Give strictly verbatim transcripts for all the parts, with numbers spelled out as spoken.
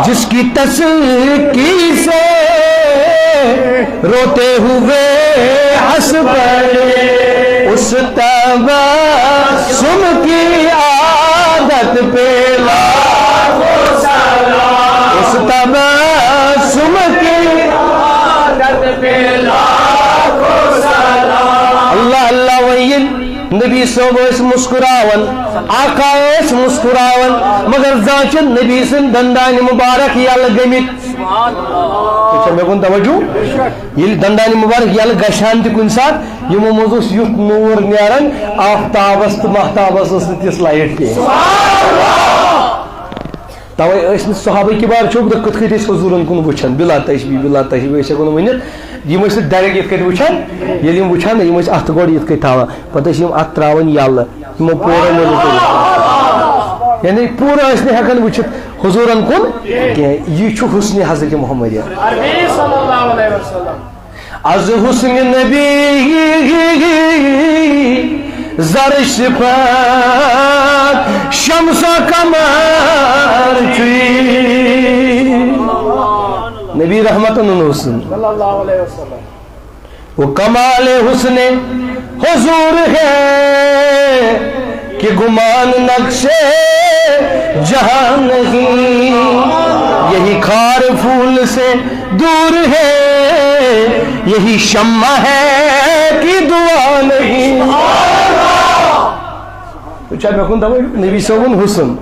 جس کی تسکی سے روتے ہوئے ہنس پڑے، اس تبسم کی عادت پہ لاکھوں سلام، اس تبسم کی عادت پہ لاکھوں سلام۔ اللہ اللہ ویل نبی صٲب ٲسۍ مسکراوان، آقا ٲسۍ مسکراوان، مگر زانٛہہ چھِ نبی سٕنٛدۍ دندانہِ مبارک یلہٕ گٔمٕتۍ۔ چھا مےٚ کُن توجہ؟ ییٚلہِ دندانہِ مبارک یلہٕ گژھِ ہن تہِ کُنہِ ساتہٕ، یِمو منٛز اوس یُتھ نوٗر نیران، آفتابس تہٕ مہتابس ٲس نہٕ تِژھ لایٹ کینٛہہ۔ توے ٲسۍ نہٕ صحابہ کبار چھُ بہٕ کِتھ کٔنۍ ٲسۍ حضوٗرن کُن وٕچھان، بلا تشبیہ، بلا تشبیہ، أسۍ ہٮ۪کو نہٕ ؤنِتھ۔ یِم ٲسۍ نہٕ ڈایریکٹ یِتھ کٔنۍ وٕچھان، ییٚلہِ یِم وٕچھان نہ، یِم ٲسۍ اَتھٕ گۄڈٕ یِتھ کٔنۍ تھاوان، پَتہٕ ٲسۍ یِم اَتھٕ ترٛاوان یَلہٕ، یِمو پورو منٛز یِتھ کٔنۍ۔ یعنی پوٗرٕ ٲسۍ نہٕ ہٮ۪کان وٕچھِتھ حضوٗرن کُن کینٛہہ۔ یہِ چھُ حسنِ حضرت محمد۔ عربی صلی اللہ علیہ وسلم۔ از حسن نبی زر صفت شمس و قمر چوی۔ نبی رحمتن حسن۔ صلی اللہ علیہ وسلم۔ وہ کمال حسن حضور ہے کہ گمان نقش جہاں نہیں، یہی خار پھول سے دور ہے، یہی شمع ہے کہ دعا نہیں۔ تو چھا مےٚ کُن دَپان نبی صٲبُن حُسن؟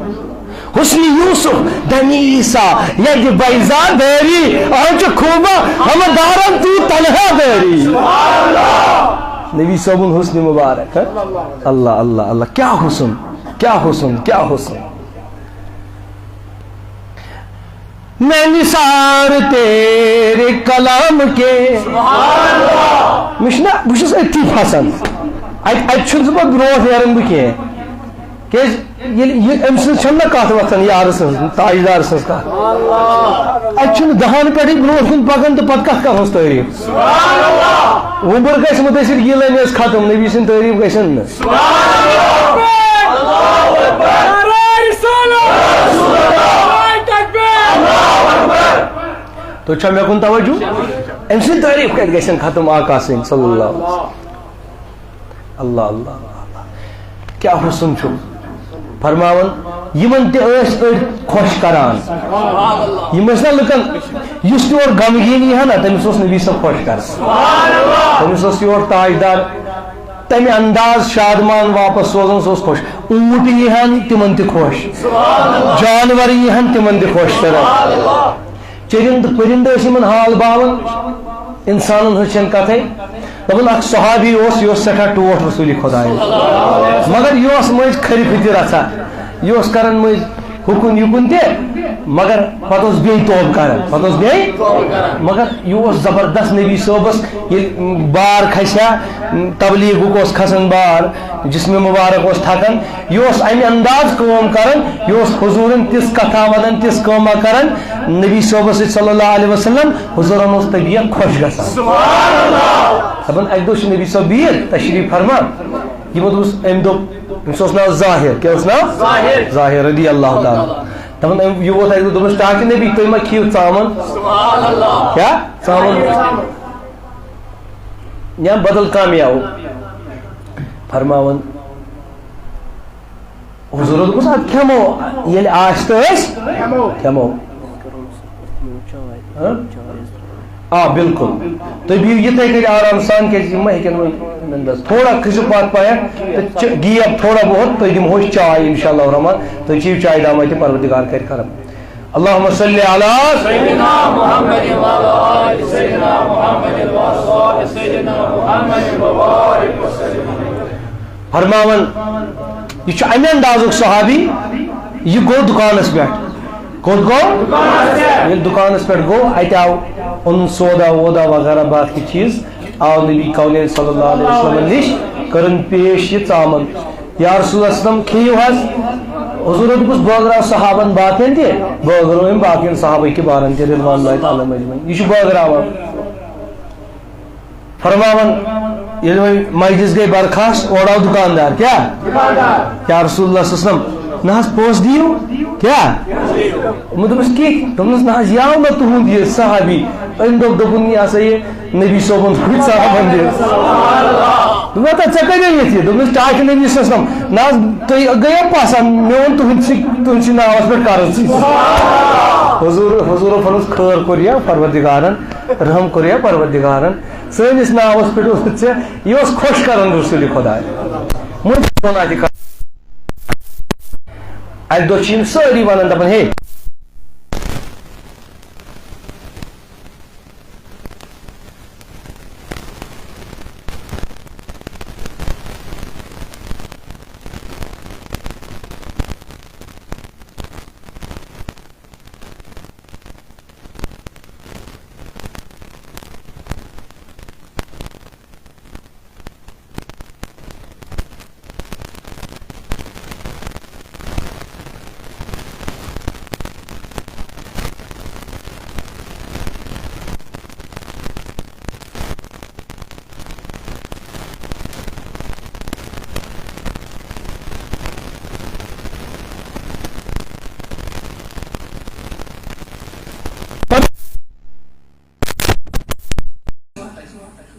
حسن یوسف دمی عیسیٰ یدِ بیضا داری، آنچہ خوبہ ہمہ دارن تو تنہا داری۔ نبی صٲبُن حسن مبارک، ہاں؟ اللہ، اللہ، اللہ، کیا حسن، کیا حسن، کیا حسن۔ میں نثار تیرے کلام کے۔ مےٚ چھُنہ، بہٕ چھُس أتھی پھسان۔ اَتہِ، اَتہِ چھُنہٕ سُہ پَتہٕ برونٛٹھ نیران بہٕ کینٛہہ۔ کیٛازِ ییٚلہِ یہِ أمۍ سٕنٛز چھَنہٕ نہ کَتھ وۄتھان، یارٕ سٕنٛز، تاجدار سٕنٛز کَتھ۔ اَتہِ چھُنہٕ دَہَن پٮ۪ٹھٕے برونٛٹھ کُن پَکان تہٕ پَتہٕ کَتھ کَرہوس تعٲریٖف؟ وُمبُر گژھِ مُدثر گیٖلٲنی ٲس ختم، نبی سٕنٛز تعٲریٖف گژھن نہٕ۔ تُہۍ چھا مےٚ کُن توجہ؟ أمۍ سٕنٛز تعٲریٖف کَتہِ گژھن ختم آقا سٕنٛز صلی اللہ علیہ وسلم؟ اللہ، اللہ، اللہ، اللہ۔ کیا حسن چھُ۔ فرماوان، یِمن تہِ ٲسۍ أڑۍ خۄش کران۔ یِم ٲسۍ نا لُکن، یُس تہِ اورٕ غمگیٖن یی ہا نا، تٔمِس اوس نبی صٲب خۄش کران۔ تٔمِس اوس یور تاجدار تَمہِ انداز شادمان واپس سوزان، سُہ اوس خۄش۔ اوٗنٹ یی ہن تِمن تہِ خۄش، جانور یی ہن تِمن تہِ خۄش کران۔ چٔرِنٛدٕ پٔرِنٛدٕ ٲسۍ یِمن حال باوان، اِنسانن ہٕنٛز چھَنہٕ کَتھَے۔ دَپان اَکھ صحابی اوس، یہِ اوس سٮ۪ٹھاہ ٹوٹھ رسوٗلِ خۄدایَس، مگر یہِ اوس مٔنٛزۍ کھرِ پھِتہِ رَژھا، یہِ اوس کَران مٔنٛزۍ ہُکُن یُکُن تہِ، مگر پَتہٕ اوس بیٚیہِ توبہٕ کَران، پَتہٕ اوس بیٚیہِ، مگر یہِ اوس زبردست نبی صٲبَس، ییٚلہِ بار کھسہِ ہا، تبلیغُک اوس کھسان بار، جسمِ مُبارک اوس تھکان، یہِ اوس امہِ انداز کٲم کران، یہِ اوس حضوٗرن تِژھ کتھا ونان، تِژھ کٲمہ کران، نبی صٲبس سۭتۍ صلی اللہ علیہ وسلم، حضوٗرن اوس طبیعت خۄش گژھان۔ دپان اکہِ دۄہ چھُ نبی صٲب بِہِتھ تشریف فرما، یِمو دوٚپُس، أمۍ دوٚپ، أمِس اوس ناو ظاہر، کیٛاہ اوس ناو؟ ظاہر۔ ظاہر رضی اللہ تعالیٰ۔ دپان أمۍ، یہِ ووت اکہِ دۄہ، دوٚپُس، ٹاٹھہِ نبی، تُہۍ ما کھیٚیِو ژامن؟ کیٛاہ؟ ژامن؟ یا بدل کانٛہہ مٮ۪وٕ؟ فرماوان، حضوٗرو دوٚپُس، اَدٕ کھٮ۪مو، ییٚلہِ آسہِ تہٕ أسۍ کھٮ۪مو۔ ہاں؟ آ، بِلکُل۔ تُہۍ بِہِو یِتھَے کٔنۍ آرام سان، کیٛازِ یِم ما ہیٚکن وۄنۍ نِندَس۔ تھوڑا کھٔسِو پَتھ پَہَن تہٕ چ-، گیپ تھوڑا بہت، تُہۍ دِمہو أسۍ چاے اِنشاء اللہ الرحمن۔ تُہۍ چیٚیِو چاے دامہ تہِ، پروردگار کَرِ کرم۔ اللہم صلی علی سیدنا محمد وعلی آل سیدنا محمد وعلی سیدنا محمد وبارک وسلم۔ فرماوان، یہِ چھُ اَمہِ اندازُک صحابی، یہِ گوٚو دُکانَس پٮ۪ٹھ۔ کوٚت گوٚو؟ ییٚلہِ دُکانَس پٮ۪ٹھ گوٚو، اَتہِ آو اوٚنُن سودا وودا وغیرہ باقٕے چیٖز، آو نبی کونین صلی اللہ علیہ وسلم نِش، کٔرٕن پیش یہِ ژامَن۔ یا رسول اللہ صلی اللہ علیہ وسلم، کھیٚیِو حظ۔ حضوٗرو دوٚپُس، بٲگراو صحابن باقین تہِ، بٲگرٲو أمۍ باقین صحابہ کہِ بارن تہِ، رضوان اللہ تعالیٰ علیہم اجمعین۔ یہِ چھُ بٲگراوان۔ فرماوان، ییٚلہِ وۄنۍ مجلس گٔے برخاست، اورٕ آو دُکاندار۔ کیٛاہ؟ یا رسول اللہ صلی اللہ علیہ وسلم، نہ حظ، پونٛسہٕ دِیِو۔ کیٛاہ؟ یِمو دوٚپُس، کِتھ؟ دوٚپنَس، نہ حظ، یہِ آو نہ تُہُنٛد یہِ صحابی۔ أمۍ دوٚپ، دوٚپُن، یہِ ہسا یہِ نبی صٲبُن کُٹھ صحابن دِژ۔ دوٚپُن، ہتا ژےٚ کَتہِ أنِتھ یہِ؟ دوٚپنَس، ٹاٹھۍ نبی صٲبَس نام۔ نہ حظ، تُہۍ گٔیو پَسنٛد، مےٚ اوٚن تُہٕنٛدسٕے، تُہٕنٛدسٕے ناوَس پٮ۪ٹھ قرض۔ حضوٗر، حضوٗرَن فرمووُس، خٲر کوٚر یا پروردگارَن، رحم کوٚر یا پروردگارَن، سٲنِس ناوَس پٮ۪ٹھ اوٚنُتھ ژےٚ، یہِ اوس خۄش کَران رسوٗلِ خۄداے۔ وۄنۍ چھِ وَنان تہِ کَتھ۔ اَکہِ دۄہ چھِ یِم سٲری وَنان، دَپان، ہے،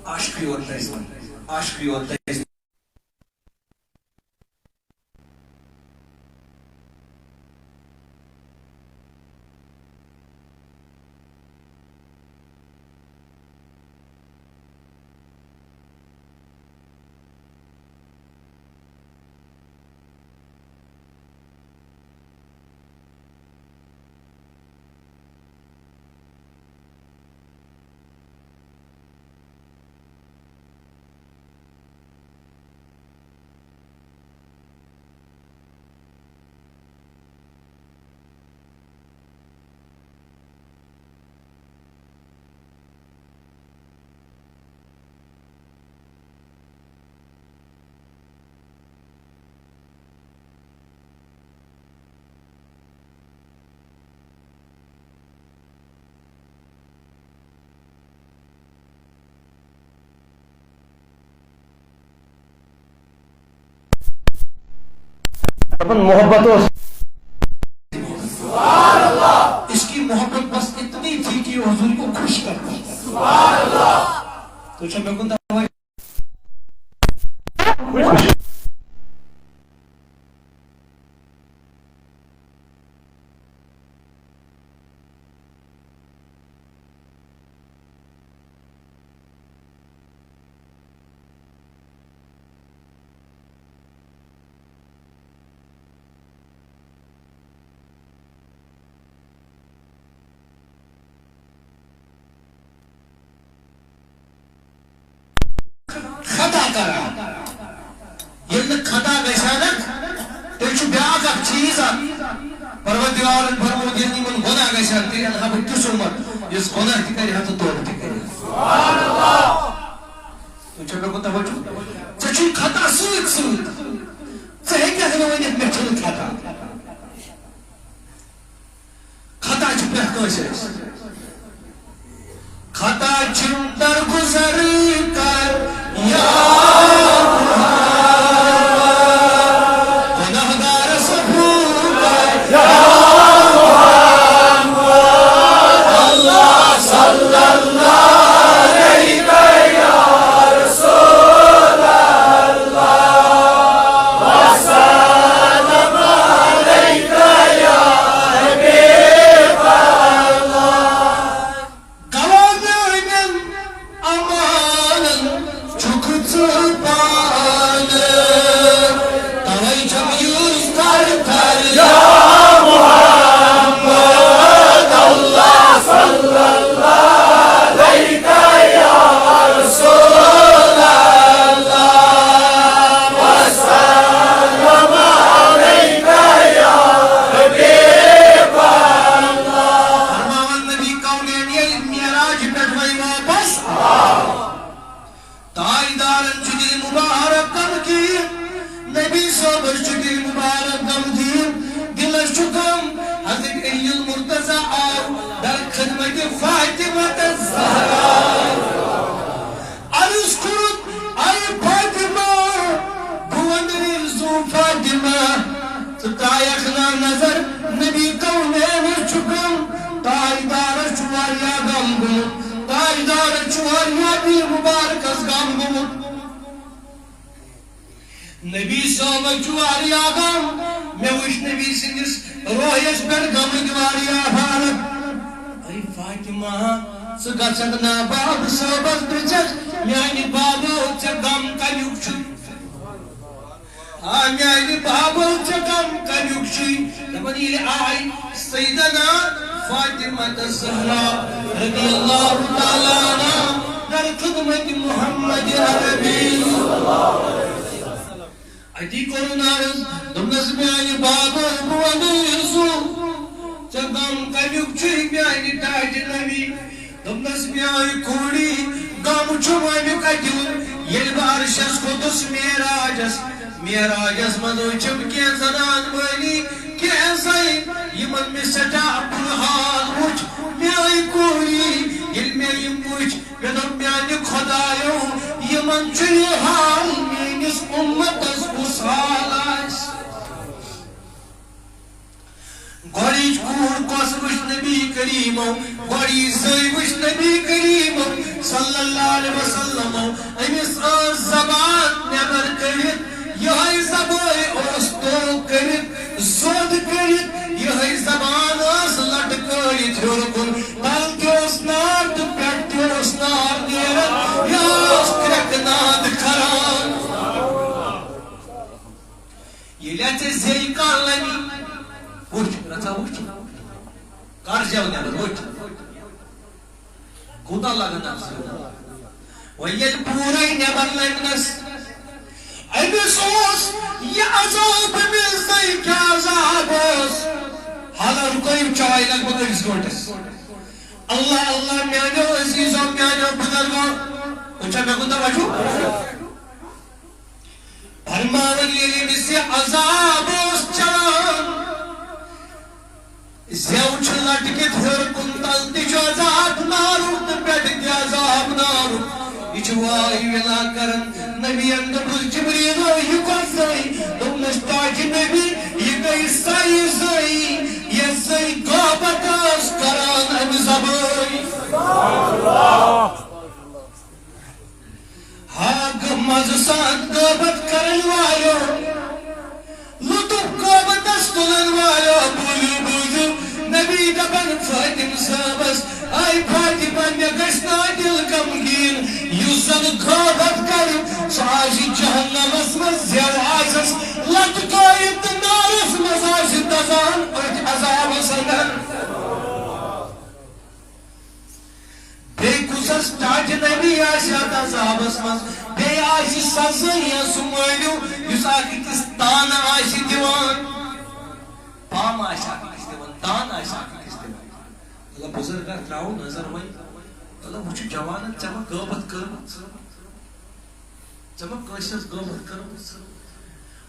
عاشقی یوت تٔمۍ سٕنٛز، عاشقی یوت تٔمۍ سٕنٛز۔ دَپان محبت اوس۔ اس کی محبت بس اتنی تھی کہ حضور کو خوش کر دے۔ تو چھا مےٚ کُن توجہ؟ خطا کران۔ ییٚلہِ نہٕ خطا گژھِ ہا نہ، تیٚلہِ چھُ بیٛاکھ اکھ چیٖز اکھ۔ پروردگارن فرموو، ییٚلہِ نہٕ یِمن گۄناہ گژھِ ہا، تیٚلہِ اَنہٕ ہا بہٕ تیُتھ اُمت، یُس گۄناہ تہِ کرِ ہا تہٕ توبہٕ تہِ کرِ ہا۔ تُہۍ چھِو مےٚ کُن توجہ؟ ژےٚ چھُے خطا سۭتۍ سۭتۍ۔ ژٕ ہیٚککھ نہٕ ؤنِتھ، مےٚ چھُنہٕ خطا۔ خطا چھُ پرٛٮ۪تھ کٲنٛسہِ اَسہِ۔ خطا چھُم درگُزر کر یا محمد، گناہگار صفو کر یا محمد، اللہ صلی اللہ علیہ یا رسول اللہ، وسلم علیہ یا حبیب اللہ۔ گواہ میانٮ۪ن اعمالن چھُکھ ژٕ پانہٕ، توے چھم یوٗز تر تر یا محمد، اللہ صلی اللہ علیہ یا رسول اللہ، وسلم علیہ یا حبیب اللہ۔ فرماوان نبی کونین ییٚلہِ معراج پٮ۪ٹھ وۄنۍ واپس آو، تاجدارن چھُ دِل مُبارک غمگیٖن، نبی صٲبس چھُ دِل مُبارک غمگیٖن، دِلس چھُ غم۔ حضرت علی المرتضی آو در خدمت فاطمہ الزہرا۔ عرض کوٚرُن، اے فاطمہ، بہٕ وَنہٕ زُو فاطمہ، ژٕ ترٛایَکھ چھُ واریاہ بیٚیہِ مُبارکس غم گوٚمُت۔ نبی صٲبس چھُ واریاہ غم۔ مےٚ وٕچھ نبی سٕنٛدِس روحس پٮ۪ٹھ غمٕکۍ واریاہ حالت۔ اے فاطمہ، ژٕ گژھکھ نا باب صٲبس پرٛژھکھ، میانہِ بابو، ژےٚ غم کمیُک چھُے؟ آ میانہِ بابو، ژےٚ غم کمیُک چھُے؟ دپان ییٚلہِ آے سیدنا فاطمہ الزہرا رضی اللہ تعالیٰ عنہا در خدمت محمد عربی۔ اتی کوٚرُن عرض، دوٚپنس میانہِ بابو، بہٕ ونے سُہ، ژےٚ غم کمیُک چھُے میانہِ ٹاٹہِ نبی؟ دوٚپنس میانہِ کوٗری، غم چھُم امیُک اَتیُن، ییٚلہِ بہٕ عرشس کھوٚتُس معراجس، معراجس منٛز وٕچھم کینٛہہ زنان مٲنی، کینٛہہ زَنہِ، یِمن مےٚ سٮ۪ٹھاہ بُرٕ حال وٕچھ۔ میٲنۍ کوٗری، ییٚلہِ مےٚ یِم وٕچھ، مےٚ دوٚپ میانہِ خۄدایو، یِمن چھُ یہِ حال، میٲنِس اُمتس کُس حال آسہِ؟ گۄڈٕنِچ کوٗر کۄس وٕچھ نبی کریٖمو؟ گۄڈٕ یہِ زٔنۍ وٕچھ نبی کریٖمو صلی اللہ علیہ وسلمو۔ أمِس ٲس زبان نٮ۪بر کٔڑِتھ، یِہوٚے زبٲنۍ اوس توٚو کٔرِتھ، زوٚد کٔرِتھ، یِہوٚے زبان ٲس لٹکٲیِتھ ہیوٚر کُن۔ تَل تہِ اوس نار تہٕ پٮ۪ٹھ تہِ اوس نار نیران، یہِ ٲس کرٛٮ۪کہٕ ناد کھران۔ ییٚلہِ اَتھ ژےٚ زیٚیہِ کانٛہہ لَگہِ، وٕچھ، رَژھا وٕچھ، کَر زٮ۪و نٮ۪بر، وٕچھ، کوٗتاہ لَگان اَتھ زیٚو۔ وۄنۍ ییٚلہِ پوٗرَے نٮ۪بر لَگنَس، أمِس اوس یہِ عذاب، أمِس زَن کیٛاہ عذاب اوس۔ حالہ رُکٲیِو چاے لگ بگ أڑِس گٲنٛٹَس۔ اللہ، اللہ، میٛانیو عزیٖزو، میٛانیو بُزرگو، وٕچھا مےٚ کوٗتاہ وَجوٗ؟ فرماوان ییٚلہِ أمِس یہِ عذاب اوس چلان، زٮ۪و چھِ لٹکِتھ ہیوٚر کُن، تل تہِ چھُ عذاب نارُک تہٕ پٮ۪ٹھٕ تہِ عذاب نارُک۔ یہِ چھُ واے وِلا کران۔ نبیَن دوٚپُس، جبریٖلو، یہِ کۄس زٔنۍ؟ دوٚپنَس، ٹاٹھہِ نبی، یہِ گٔے سۄے زٔنۍ، یۄس زٔنۍ غٲبت ٲس کران اَمہِ زبٲنۍ۔ ہاگ مزٕ سان غٲبت کرن والو، لطف غٲبتس تُلن والو، بوٗزِو، بوٗزِو، نبی دپان فاطمہ صٲبس، اے فاطمہ، مےٚ گژھِ نا دِل غمگیٖن، یُس زن غٲبت کرِ، سُہ آسہِ جہنمس منٛز زٮ۪و آسٮ۪س لٹکٲیِتھ تہٕ نارس منٛز آسہِ دزان أتھۍ عذابس اندر۔ بیٚیہِ کُس حظ ٹاٹھہِ نبی آسہِ اَتھ عذابس منٛز؟ بیٚیہِ آسہِ سۄ زٔنۍ یا سُہ مٲنِو، یُس اکھ أکِس تانہٕ آسہِ دِوان، پامہٕ آسہِ اکھ أکِس دِوان، تانہٕ آسہِ اکھ أکِس دِوان۔ مطلب، بُزرگا، ترٛاوو نظر وۄنۍ۔ مطلب، وٕچھِو جوانن، ژےٚ ما غٲبت کٔرمٕژ؟ ژےٚ ما کٲنٛسہِ ہٕنٛز غٲبت کٔرمٕژ؟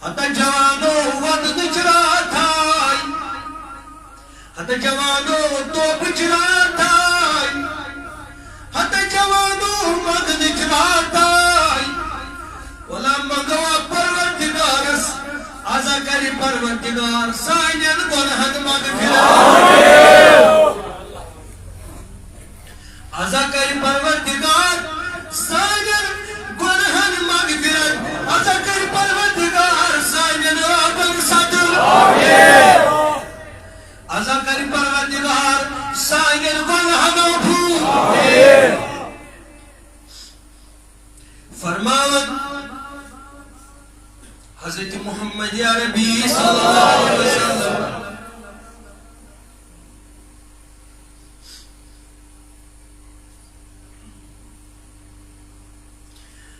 ہتا جوانو ودنٕچ راتھ آے، ہتا جوانو توبٕچ راتھ آے، ہتا جوانو منٛگنٕچ راتھ آے۔ ولا منٛگوا پروردگارس، ازا کرِ پروردگار سانٮ۪ن گۄنہن مغفرت۔ ازا کرِ پروردگار سانٮ۪ن گۄنہن مغفرت۔ ازا کرِ پروردگار سانٮ۪ن رٲبن ستر۔ ازا کرِ پروردگار سانٮ۪ن گۄنہن عفو۔ فرماوان حضرت محمد عربی صلی اللہ علیہ وسلم۔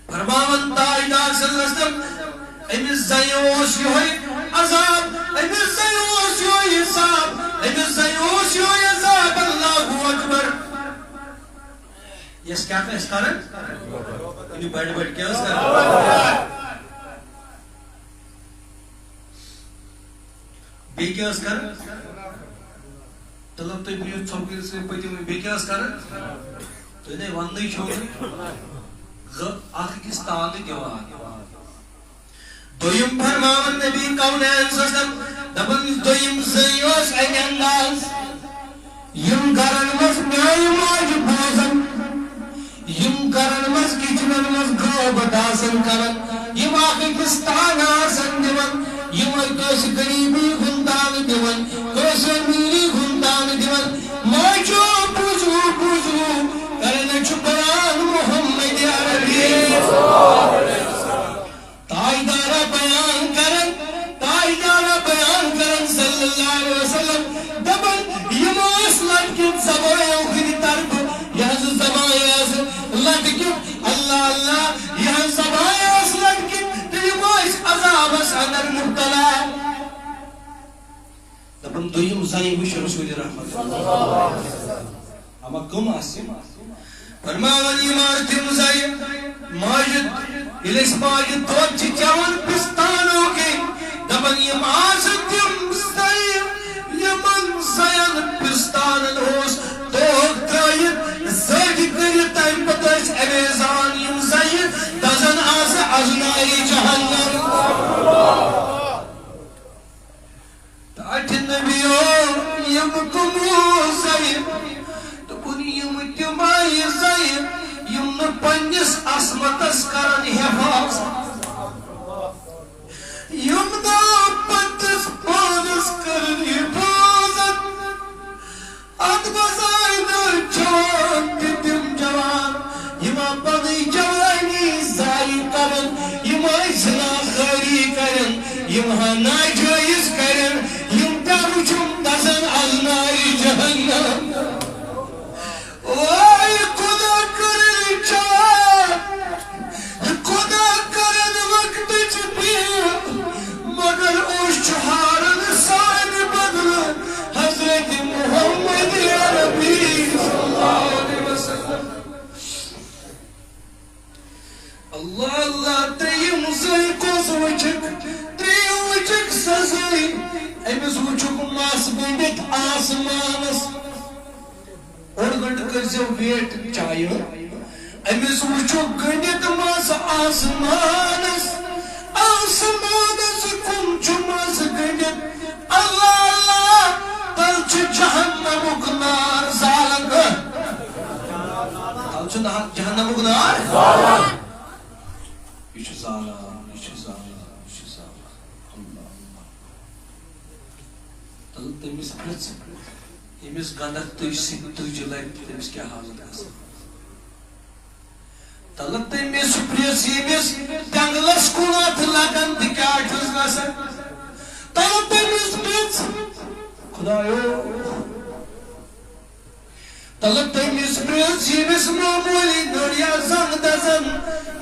فرماوان تاجدار صلی اللہ علیہ وسلم، أمِس زَنہِ اوس یِہوٚے عذاب، أمِس زَنہِ اوس یِہوٚے حساب، أمِس زَنہِ اوس یِہوٚے عذاب۔ اللہ اکبر۔ یس کیٛاہ ٲسۍ کران؟ ؤنِو بٔڑۍ بٔڑۍ کیٛاہ ٲسۍ کران؟ بیٚیہِ کیٛاہ ٲس کران؟ تلب تُہۍ بِہِو ژھۄپہٕ کٔرِتھ سۭتۍ پٔتِم، بیٚیہِ کیٛاہ ٲس کران؟ تُہۍ نے وَننٕے چھِو نہٕ۔ غٲ-، اکھ أکِس تانہٕ دِوان۔ دوٚیِم فرماوان نبی کونین صلی اللہ علیہ وسلم، دَپان، دوٚیِم زٔنۍ ٲس اَمہِ انداز، یِم گرن منٛز میٛانہِ ماجہِ بوزن، محبت آسن کران، یِم اکھ أکِس تانہٕ آسن دِوان، یِم کٲنٛسہِ غریٖبی ہُنٛد تانہٕ دِوان، کٲنٛسہِ أمیٖری ہُنٛد تانہٕ دِوان۔ ماجو بوٗزِو، بوٗزِو، کران چھُ بیان محمد عربی۔ تاجدارا بیان کران، تاجدارا بیان کران صلی اللہ علیہ وسلم۔ دپان، یِم ٲسۍ لٹکِتھ زبانو ہٕنٛدِ طرفہٕ، یہِ حظ زبان ٲس لٹکِتھ، اللہ اللہ، یہِ حظ زبان ٲس لٹکِتھ، تہٕ یِم ٲسۍ عذابس اندر مبتلا۔ دپان، دوٚیِم زنہِ وٕچھ رسول رحمت۔ اما کم آسہِ؟ فرماوان، یِم آسہٕ تِم زنہِ ماجہِ، ییٚلہِ أسۍ ماجہِ دۄد چھِ چٮ۪وان پِستانو کِنۍ، دپان، یِم آسہٕ تِم زنہِ، یِمن زنٮ۪ن پِستانن اوس توک ترٲیِتھ، زٔٹۍ کٔرِتھ، تمہِ پتہٕ ٲسۍ امیزان یِم زنہِ دزان آسہٕ از نارِ جہنم۔ ٹاٹھہِ نبیو، یِم کُمو زَیہِ؟ دوٚپُن، یِم تِمے زَیہِ، یِم نہٕ پننِس عصمتس کرن حفاظت، یِم نہٕ پننِس پانس کرن حفاظت۔ اتھ منٛز آیہِ نہٕ جوان تہِ تِم جوان، یِم پنٕنۍ جوانی ضایع کرن، یِم ٲسۍ زنا خٲری کرن، یِم ہا ناجٲیز کرن، یِم تہِ وٕچھُم دزن از نارِ جہنم۔ وای خدا کرن جوان، خدا کرن وقتٕچ بیٖڑ، مگر اوس چھُ ہاران سانہِ بدلہٕ حضرت محمد عربی صلی اللہ علیہ وسلم۔ اللہ اللہ، ترٛیٚیِم زٔنۍ کۄس وٕچھکھ؟ ترٛیٚیِم وٕچھکھ سۄ زٔنۍ، أمِس وٕچھُکھ مَس گٔنٛڈِتھ آسمانَس۔ اوٚڑ گٲنٛٹہٕ کٔرۍزیو wait چایہِ۔ أمِس وٕچھُکھ گٔنٛڈِتھ مَس آسمانَس، آسمانَس کُن چھُ مَس گٔنٛڈِتھ۔ اللہ اللہ، تَل چھُ جہنمُک نار زالان۔ تَل چھُ نار، جہنمُک نار۔ یہِ چھُ زالان، یہِ چھُ زالان، یہِ چھُ زالان۔ اللہ اللہ۔ تَل تٔمِس پرٛژھ، ییٚمِس گنٛدکھ تُج سۭتۍ تُج لگہِ، تٔمِس کیٛاہ حالت آسہِ؟ تَلہٕ تٔمِس پرٛژھ، ییٚمِس تٮ۪نٛگلَس کُن اَتھٕ لگان، تہِ کیٛاہ چھُس گژھان؟ تَلہٕ تٔمِس پرٛژھ، خدایو۔ تَلہٕ تٔمِس پرٛژھ، ییٚمِس معموٗلی نٔر یا زنٛگ دَزان،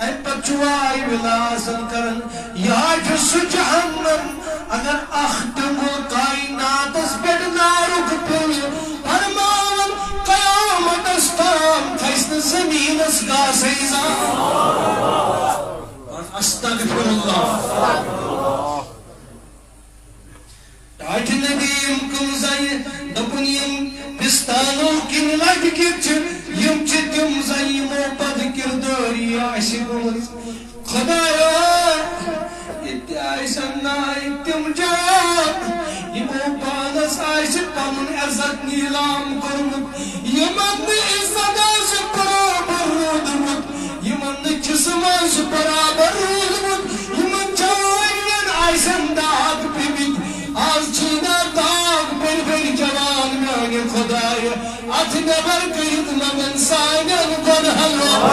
اَمہِ پتہٕ چھُ واے وِلا آسان کران۔ یہِ حظ چھُ سُہ جہنم، اگر اکھ تیوٚنٛگُل کائناتس پٮ۪ٹھ نارُک پیوٚو، فرماوان، قیامتس تام کھسہِ نہٕ زٔمیٖنس گاسے زانٛہہ۔ وَن استغفر اللہ۔ ٹاٹھہِ نبی یِم کٕم زنہِ، دوٚپُن، یِم پِستانو کِنۍ لٹکِتھ چھِ، یِم چھِ تِم زنہِ یِمو بد کردٲری آسہِ گٔمٕژ۔ خدایا، ییٚتہِ آسن ناے تِم جوان، یِمو پانس آسہِ پنُن عزت نیلام کوٚرمُت، یِمن نہٕ عزت آسہِ برابر روٗدمُت، یِمن نہٕ جسم آسہِ برابر روٗدمُت، یِمن جوانٮ۪ن آسن داغ پیٚمٕتۍ۔ آز چھِی نا داغ بٔرۍ بٔرۍ جوان میانہِ خدایہِ، اتھ نٮ۪بر کٔرِتھ منگن سانٮ۪ن گۄنہن رۄب۔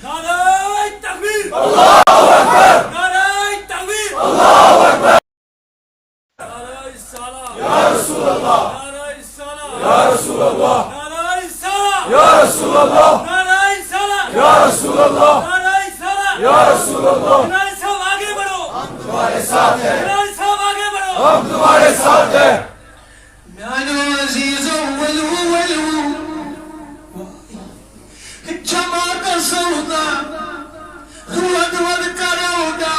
نعرہ تکبیر! اللہ اکبر! نعرہ تکبیر! اللہ اکبر! نعرہ رسالت! یا رسول اللہ! نعرہ رسالت! یا رسول اللہ! نعرہ رسالت! یا رسول اللہ! نعرہ رسالت! یا رسول اللہ! نعرہ رسالت! یا رسول اللہ! نعرہ صاحب آگے بڑھو! ہم تمہارے ساتھ ہیں! نعرہ صاحب آگے بڑھو! ہم تمہارے ساتھ ہیں! میانیو عزیزو، ؤلِو، ؤلِو۔ جماعت سودا، رود ود کرو دا۔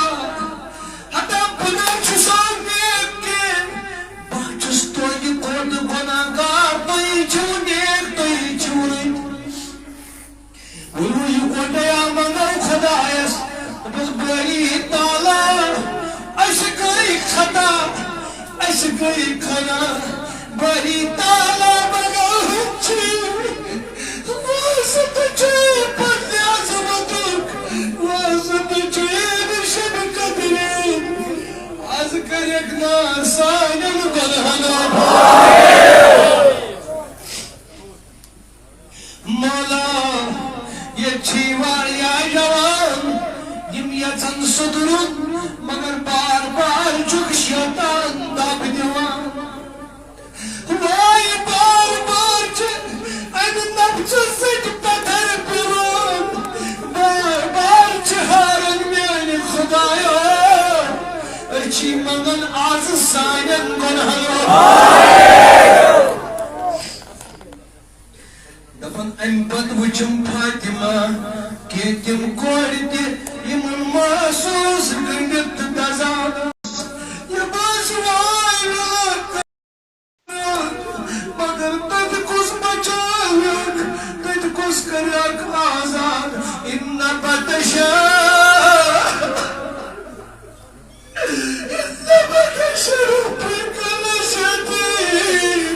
ہتا بنا چھُسو نیک کے، بہٕ چھُس تۄہہِ کھۄتہٕ گۄناہگار، تُہۍ چھِو نیک، تُہۍ چھِو رٕتۍ۔ ؤلِو یِکوَٹَے آ منٛگو خۄدایَس، دوٚپُس، بٲری تعالیٰ، اَسہِ گٔے خطا، اَسہِ گٔے گۄناہ، بٲری تعالیٰ منٛگو ہُم چیٖز، وۄنۍ سُہ تہِ چھُ پَتہٕ یِم کورِ تہِ یِمن محسوٗس گٔنٛڈِتھ تہٕ دزان۔ یہِ باسہِ واے وِلہٕ۔ مگر تتہِ کُس بچاوکھ، تتہِ کُس کرکھ آزاد؟ ان بطش، ان بطش ربک لشدید۔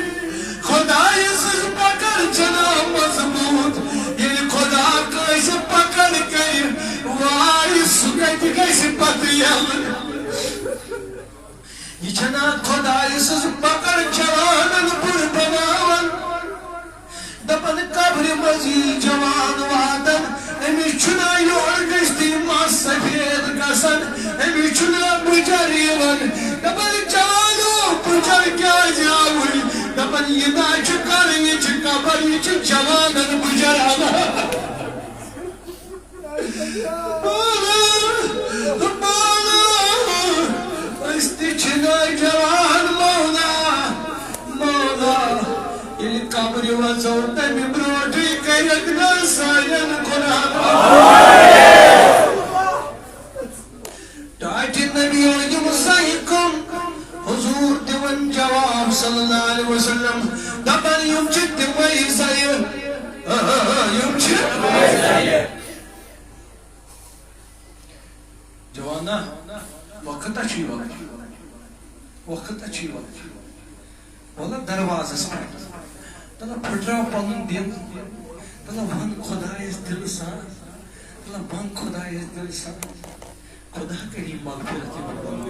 خدایہِ سٕنٛز پکڑ چھنا مضبوط۔ ییٚلہِ خدا کٲنٛسہِ پکڑ کرِ، واے، سُہ کتہِ گژھِ پتہٕ یلہٕ؟ یہِ چھنا خدایہِ سٕنٛز پکڑ جوانن بُڈ بناوان۔ دپان قبرِ منٛز یی جوان واتان، أمِس چھُنہ یورٕ گٔژھتٕے مس سفید گژھان، أمِس چھُنہ بُجر یِوان۔ دپان جوانو، بُجر کیازِ آوُے؟ دپان یہِ نا چھُ کرٕنۍ، یہِ چھِ قبر، یہِ چھِ جوانن بُجر انان۔ مولا، مولا، أسۍ تہِ چھِ نوجوان مولا، مولا، ییٚلہِ قبرِ وَسو تَمہِ برونٛٹھٕے کَرٮ۪کھ نہ سانٮ۪ن گُناہن۔ ٹاٹھہِ نبی یِم زَنہِ کٕم؟ حضور دِوان جواب صلی اللہ علیہ وسلم، دَپان یِم چھِ تِمَے زَنہِ، یِم چھِ۔ جوانا، وقت چھُ یِوان، وقت چھُ یِوان۔ وَلہٕ دروازس پٮ۪ٹھ۔ تَلہٕ پھٕٹراو پَنُن دِل۔ تَلہٕ وَن خۄدایَس دِلہٕ سان۔ تَلہٕ وَن خۄدایَس دِلہٕ سان۔ خۄدا کَری مغفرت یِمَن۔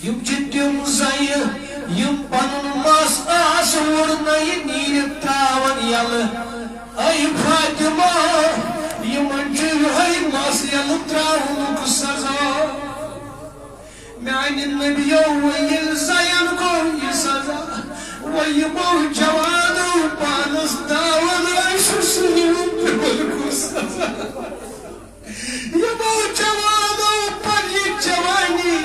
یِم چھِ تِم زَنہِ، یِم پَنُن مَس آس وُڑنَے نیٖرِتھ ترٛاوَن یَلہٕ۔ اے فاطمہ، یِمَن چھُ یِہوٚے مَس یَلہٕ ترٛاونُک سزا۔ میانہِ نبیو، وۄنۍ ییٚلہِ زَین گوٚو یہِ سزا، وۄنۍ یِمو جوانو پانَس داوَن ٲسِو سُہ یِمَن تِمَن گوٚو سزا۔ یِمو جوانو پننہِ جوانی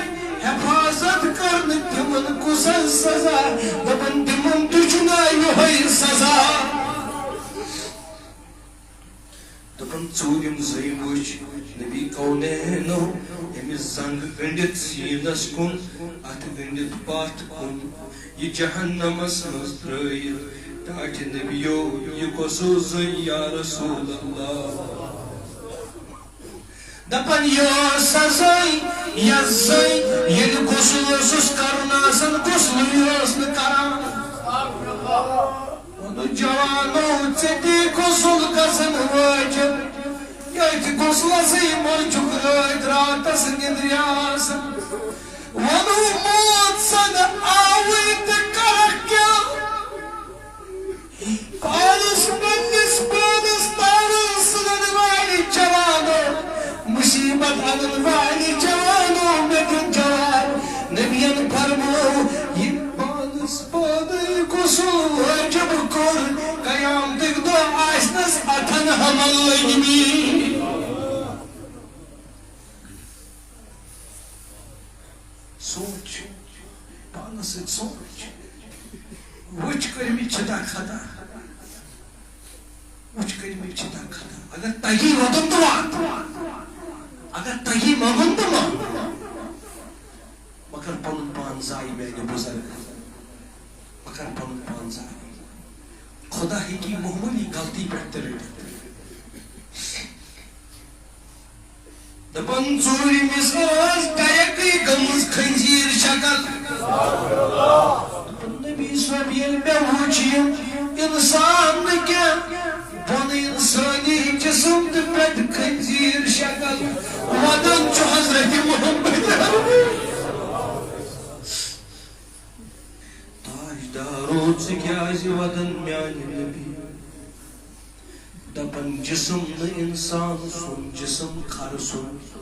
حفاظت کٔر نہٕ، تِمَن کُس سزا؟ دَپان تِمَن تہِ چھُنہ یِہوٚے سزا۔ دَپان ژوٗرِم زٔنۍ وٕچھ نبی کونینو أمِس زنٛگ گٔنٛڈِتھ سیٖنَس کُن، اَتھٕ گٔنٛڈِتھ پَتھ کُن، یہِ جہنمَس منٛز ترٛٲیِتھ۔ ٹاٹھہِ نبیو، یہِ کۄس زٔنۍ یا رسول اللہ؟ دَپان یہِ ٲس سۄ زٔنۍ، یۄس زٔنۍ ییٚلہِ غسل اوسُس کَرُن آسان، غسلٕے ٲس نہٕ کَران۔ ووٚنُن، جوانو، ژےٚ تہِ غسل گژھن وٲجِب۔ ییٚتھۍ غسلسٕے منٛز چھُکھ رٲتۍ راتس نِندرِ آسان۔ ووٚنُن، موت سَنہٕ آوٕے تہٕ کَرَکھ کیٛاہ؟ پانَس پنٛنِس پانَس تاوان سُنَن والہِ جوانو، مُصیٖبت اَنَن والہِ جوانو، مےٚ دیُت جواب۔ نبیَن فرموو، یہِ پانَس پانَے غسل وٲجِب کوٚر، قیامتٕکۍ دۄہ آسنَس اَتھَن حمل لٔگمٕتۍ۔ سونٛچ، پانَس سۭتۍ سونٛچ۔ وٕچھ کٔرمٕتۍ چھِ دا خطا۔ وٕچھ کٔرمٕتۍ چھِ دا خطا۔ اگر تَگی وَدُن تہٕ وَد۔ اگر تَگی مَنٛگُن تہٕ مَنٛگ۔ مگر پَنُن پان ضایع میٛانہِ بُزرگ۔ مگر پَنُن پان ضایع۔ خدا ہیٚکہِ معموٗلی غلطی پٮ۪ٹھ تہِ رٔٹِتھ۔ دَپان ژوٗرِمِس ٲس ڈایَکٕے گٔمٕژ خنزیٖر شکل۔ دَپان نبی صٲب، ییٚلہِ مےٚ وُچھ یہِ اِنسان نہٕ کینٛہہ، بۄنہٕ اِنسٲنی جسم تہٕ پٮ۪ٹھٕ خنزیٖر شکل، وَدان چھُ حضرت محمد عربی۔ تاجدارو، ژٕ کیٛازِ وَدان میٛانہِ نبی؟ دَپان جسم نہٕ اِنسان سُنٛد، جسم کھر سُنٛد،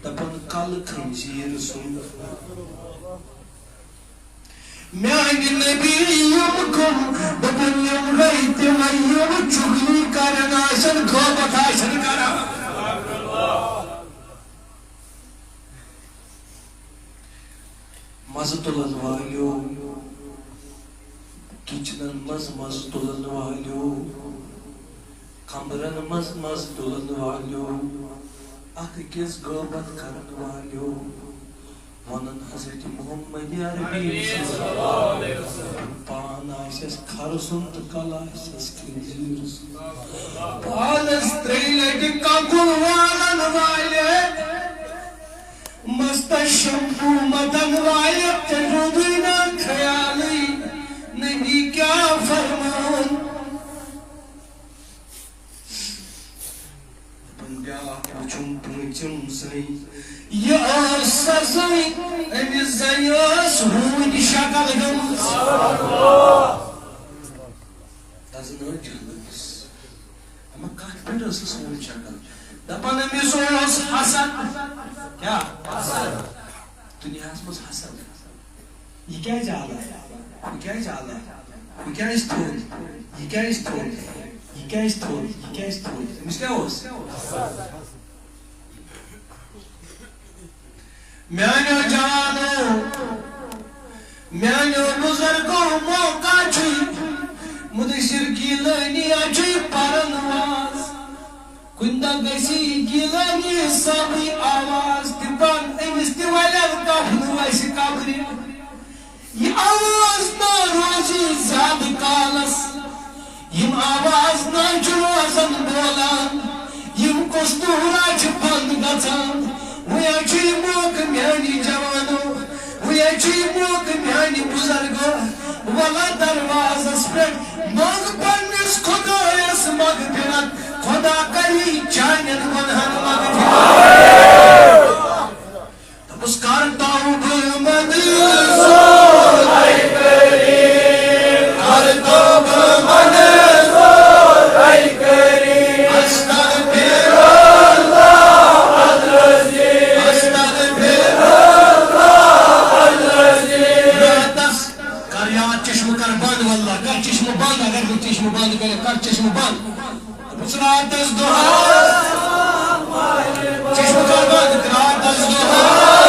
دَپان کَلہٕ خنزیٖر سُنٛد۔ میٛانہِ نبی یِم کٕم؟ دَپان یِم گٔے تِمَے یِم چُغلی کَران آسَن، غٲبت آسَن کَران۔ مَزٕ تُلَن والیو، کِچنَن منٛز مَزٕ تُلَن والیو، قبرن منٛز منٛز تُلن والیو، اکھ أکِس غٲبت کرن والیو، وَنان حضرت محمد عربی صلی اللہ علیہ وسلم۔ پان آسٮ۪س کھرٕ سُنٛد تہٕ کلہٕ آسٮ۪س خنزیٖر سُنٛد۔ پانس ترٛیٚیہِ لٹہِ ککُل والن والہِ، مستس شمپو متن والہِ، تہِ روٗدُے نہٕ خیالٕے، نبی کیٛاہ فرمان۔ دَپان بیٛاکھ وٕچھُم پوٗنٛژِم زٔنۍ، یہِ ٲس سۄ زٔنۍ، أمِس زَنہِ ٲس ہوٗنۍ شکل گٔمٕژ۔ دَزٕ نہٕ جہلمس۔ اما کتھ پٮ۪ٹھ ٲسٕس ہوٗنۍ شکل؟ دَپان أمِس اوس حسد۔ کیٛاہ؟ حسد۔ دُنیاہس منٛز حسد۔ یہِ کیٛازِ آو؟ یہِ کیٛازِ آو؟ یہِ کیٛازِ تھوٚد؟ یہِ کیٛازِ تھوٚد؟ یہِ کیٛازِ تھوٚد؟ یہِ کیٛازِ تھوٚد؟ أمِس کیٛاہ اوس؟ میٛانیو جوانو، میٛانیو بُزرگو، موقع چھُے، مُدثِر گیٖلٲنی اَتھ چھُے پَرن واز۔ کُنہِ دۄہ گژھِ یہِ گیٖلٲنی صٲبٕے آواز تہِ بنٛد، أمِس تہِ وَلن کفنہٕ وَسہِ قبرِ۔ یہِ آواز ما روزِ زیادٕ کالس؟ یِم آواز نہ چھِ روزان بولان، یِم کستوٗرا چھِ بنٛد گژھان۔ وۄنۍ چھُ یہِ موقعہٕ میٛانہِ جوانو، وۄنۍ چھُ یہِ موقعہٕ میٛانہِ بُزرگو، وَلہ دروازس پٮ۪ٹھ منٛگ پننِس خۄدایس مغفرت، خۄدا کری چانٮ۪ن گۄنہن مغفرت۔ دوٚپُس، کر توبہٕ منظوٗر، اے کریم، کر توبہٕ منظوٗر، اے کریم۔ استغفر اللہ العظیم، استغفر اللہ العظیم۔ راتس کر یاد، چشمہٕ کر بنٛد، واللہ کر چشمہٕ بنٛد، اگر نہٕ چشمہٕ بنٛد کٔرِتھ، کر چشمہٕ بنٛد۔ راتس دۄہس، چشمہٕ کر بنٛد، راتس دۄہس۔